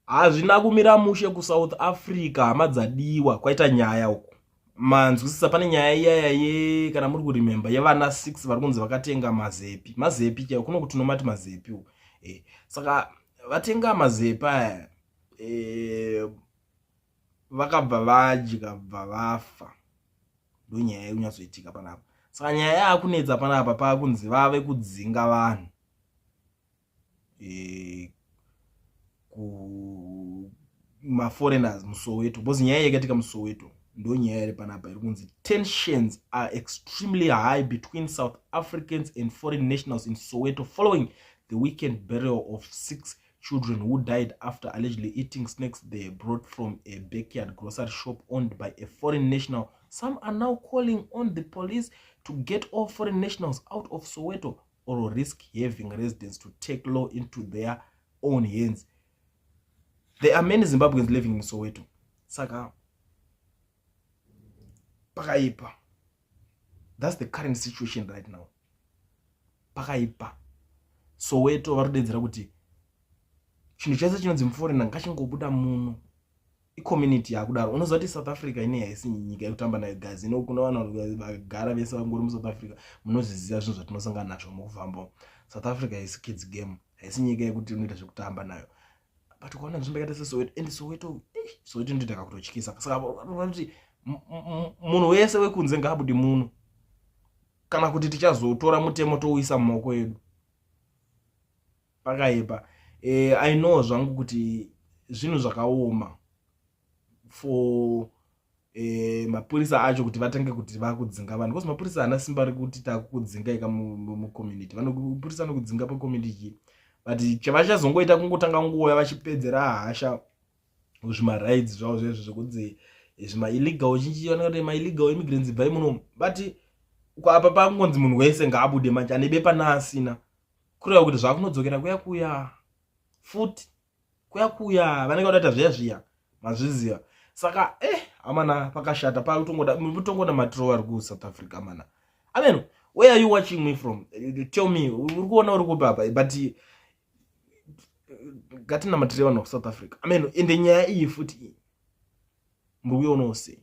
Hazvina kumira mushe kuSouth Africa hama dzadiwa, kwaita nyaya uku. Manzwisisa pane nyaya iyaya ye kana muri kuremember yevana 6 vari kunzi vakatenga mazepi. Mazepi chaiwo kuno kuti tinomati mazepi uku. Saka vatenga mazepi aya vakabva vadya bva vafa. Ndonyaya yekunyatsoitika panapa. Saka nyaya yaakunetsa panapa paakunzi vave kudzinga vanhu. Kumaforeigners muSoweto, because nyaya yakaitika muSoweto ndo nyaya iri panapa iri kunzi tensions are extremely high between South Africans and foreign nationals in Soweto following the weekend burial of six children who died after allegedly eating snacks they brought from a backyard grocery shop owned by a foreign national. Some are now calling on the police to get all foreign nationals out of Soweto or risk having residents to take law into their own hands. There are many Zimbabweans living in Soweto. Saka pakaipa. That's the current situation right now. Pakaipa. Soweto vari kudedzera kuti chinhu chese chinonzi muforeigner ngachingobuda muno. Icommunity yakudaro. Unoziva kuti South Africa ine haisi nyika yekutamba nayo, guys. Ino kuna vanhu vagara vese vangori muSouth Africa, munozviziva zvinhu zvatinosangana nazvo mukufamba. South Africa haisi kids game, haisi nyika yekuti unoita zvekutamba nayo. But ukaona nzvimbo yakaita seSoweto, and Soweto, Soweto ndoita kakutotyisa. Saka kuti munhu wese wekunze ngaabudi muno, kana kuti tichazotora mutemo touisa mumaoko edu. Pakaipa. I know zvangu kuti zvinhu zvakaoma for mapurisa acho kuti vatange kuti vakudzinga vanhu, because mapurisa haana simba rekuti takukudzinga ika mucommunity. Mapurisa anokudzinga pacommunity, but chavachazongoita kungotanga nguva vachipedzera hasha zvimarights zvavo zvezvo zvekunzi zvimaillegal chinchi, vanoti maillegal immigrants bvai muno. But apa pakungonzi munhu wese ngaabude manje, ane bepa naasina, kureva kuti zvakunodzokera kuya kuya futi, kuya kuya vanenge vadaita zviya zviya, mazviziva. Saka amana, pakashata, pakutongoda matiro vari kuSouth Africa, amana. Amen. Where are you watching me from? Tell me, uri kuona uri kupi apa? But ngatinamatire vanhu vekuSouth Africa, amen. Ende nyaya iyi futi iyi muri kuionawo sei?